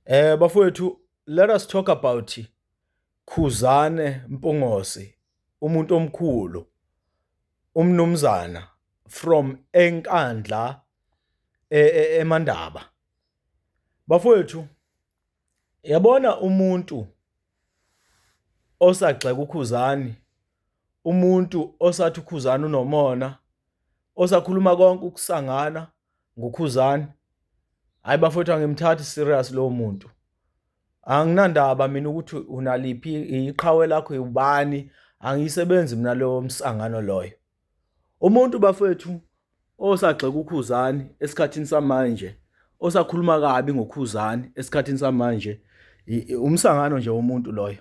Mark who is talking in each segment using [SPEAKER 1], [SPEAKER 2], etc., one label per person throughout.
[SPEAKER 1] Bafowethu, let us talk about Khuzane Mpungose, umuntu omkhulu, umnumzana from eNkandla eMandaba. Bafowethu, yabona umuntu osagxeka uKhuzani, umuntu osathi uKhuzani unomona, osakhuluma konke ukusangana ngoKhuzani. Hayi bafowethu, angimthathi serious lowo muntu. Anginandaba mina ukuthi unaliphi iqhawe lakho ubani, angiyisebenzi mina lowo msangano loyo. Umuntu bafowethu osagxeka uKhuzani esikhathini samanje, osakhuluma kabi ngoKhuzani esikhathini samanje, umsangano nje womuntu loyo.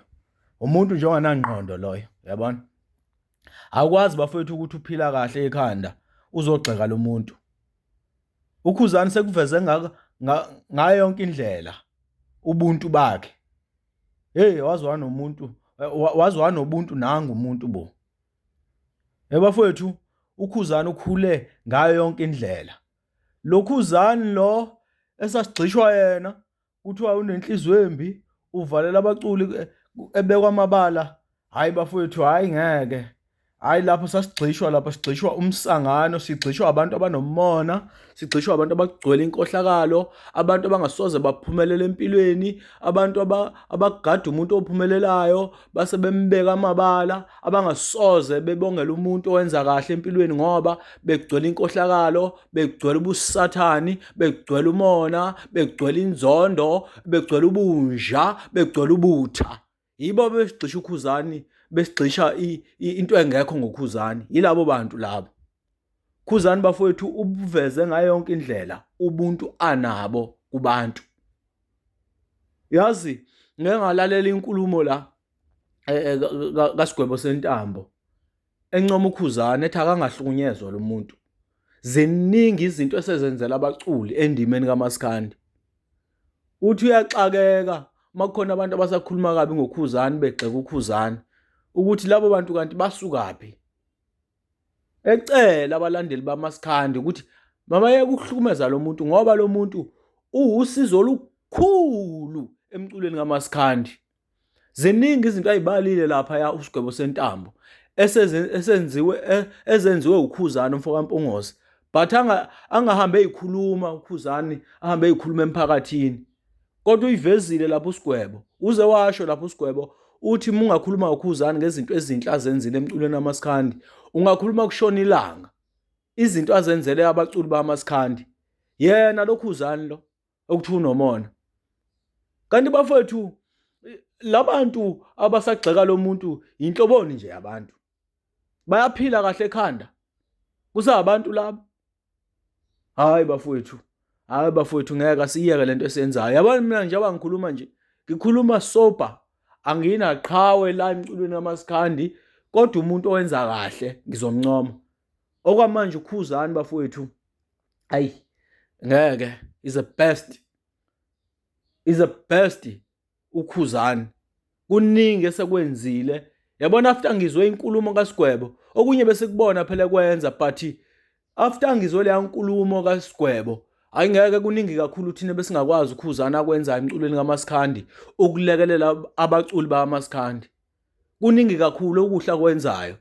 [SPEAKER 1] Umuntu nje onganangqondo loyo, yabona? Awukwazi bafowethu ukuthi uphila kahle ekhanda uzogxeka lo muntu. UKhuzani sekuveze ngayo yonke indlela ubuntu bakhe. Hey, waze wanomuntu, waze wanobuntu nangu umuntu bo. Ebafowethu, uKhuzani ukhule ngayo yonke indlela. Lo Khuzani lo esasigxishwa yena kuthiwa unenhliziyo embi, uvalela abaculi ebekwa amabala. Hayi bafowethu, hayi ngeke. Hayi lapho sasigxishwa, lapho sigxishwa umsangano, sigxishwa abantu abanomona, sigxishwa abantu abagcwele inkohlakalo, abantu abangasoze baphumelela empilweni, abantu abagada umuntu ophumelelayo base bembeka amabala, abangasoze bebongela umuntu owenza kahle empilweni ngoba begcwele inkohlakalo, begcwele ubusathani, begcwele umona, begcwele inzondo, begcwele ubunja, begcwele ubutha. Yibo besigxisha uKhuzani, besigxisha into engekho ngoKhuzani. Yilabo bantu labo. Khuzani bafowethu ubuveze ngayo yonke indlela ubuntu anabo kubantu. Yazi ngeke ngalalela inkulumo la kaSigwebo Sentambo encoma uKhuzani ethi akangahlukunyezwa lo muntu. Ziningi izinto esezenzela abaculi endimeni kaMaskandi. Uthi uyaxakeka uma kukhona abantu abasakhuluma kabi ngoKhuzani, begxeka uKhuzani, ukuthi labo bantu kanti basukaphi. Ecela abalandeli bamaskandi ukuthi mabayeke ukuhlukumeza lo muntu ngoba lo muntu uwusizo olukhulu emculweni kamaskandi. Ziningi izinto ayibalile lapha ya uSigwebo Sentambo esenziwe ezenziwe uKhuzani umfo kaMpungose, but angahambe eyikhuluma uKhuzani, ahambe eyikhuluma emphakathini, kodwa uyivezile lapho uSigwebo. Uze washo lapho uSigwebo uthi uma ungakhuluma uKhuzani ngezinto ezinhle azenzile emculweni wamaskandi, ungakhuluma kushona ilanga, izinto azenzele abaculi bamaskandi yena lo Khuzani lo okuthiwa unomona. Kanti bafowethu, labantu abasagxeka lo muntu yinhloboni nje yabantu? Bayaphila kahle ekhanda? Kusabantu labo? Hayi bafowethu, hayi bafowethu, ngeke asiyeke lento esiyenzayo. Yabona mina njengoba ngikhuluma nje, ngikhuluma sober, anginaqhawe la emculweni kamaskandi, kodwa umuntu owenza kahle ngizomncoma. Okwamanje uKhuzani bafowethu, ayi ngeke, is the best, is the best uKhuzani. Kuningi esekwenzile. Yabona after ngizwe inkulumo kaSigwebo, okunye bese kubona phela kwenza, but after ngizwe leya nkulumo kaSigwebo, hayi ngeke, kuningi kakhulu thina besingakwazi uKhuzani akwenzayo emculweni kaMaskandi, ukulekelela abaculi bakaMaskandi. Kuningi kakhulu okuhle akwenzayo.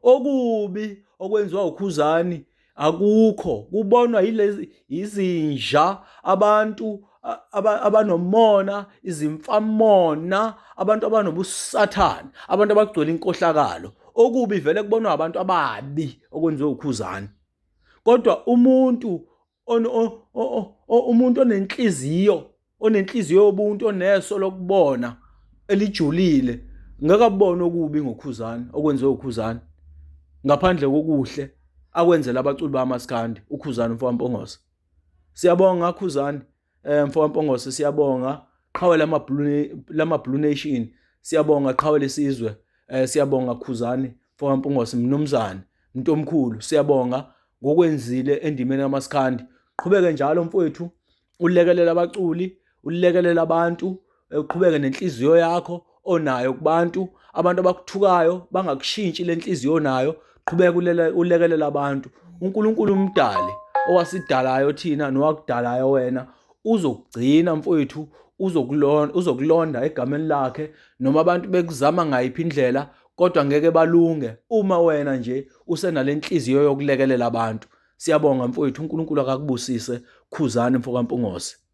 [SPEAKER 1] Okubi okwenziwa uKhuzani akukho, kubonwa yilezi izinja, abantu abanomona, izimfamona, abantu abanobusathane, abantu abagcwele inkohlakalo. Okubi vele kubonwa abantu ababi okwenziwe uKhuzani. Kodwa umuntu umuntu onenhliziyo, onenhliziyo yobuntu, oneso lokubona elijulile, ngeke abone okubi ngoKhuzani okwenziwe uKhuzani, ngaphandle kokuhle akwenzela abaculi bamaskandi uKhuzani mfowethu Mpungose. Siyabonga Khuzani, mfowethu Mpungose, siyabonga qhawe lama blue, lama Blue Nation, siyabonga qhawe lesizwe, siyabonga Khuzani mfowethu Mpungose, mnumzane, umuntu omkhulu, siyabonga ngokwenzile endimeni kamaskandi. Qhubeke njalo mfowethu, ulekelela abaculi, ulekelela abantu, uqhubeke nenhliziyo yakho onayo kubantu. Abantu abakuthukayo bangakushintshi lenhliziyo onayo. Qhubeka ulekelela abantu. UNkulunkulu umdali owasidalayo thina nowakudalayo wena uzokugcina mfowethu, uzokulonda uzokulonda egameni lakhe noma abantu bekuzama ngayiphi indlela kodwa ngeke balunge uma wena nje usenalenhliziyo yokulekelela abantu. Siyabonga mfowethu uNkulunkulu akakubusise khuzani mfokaMpungose.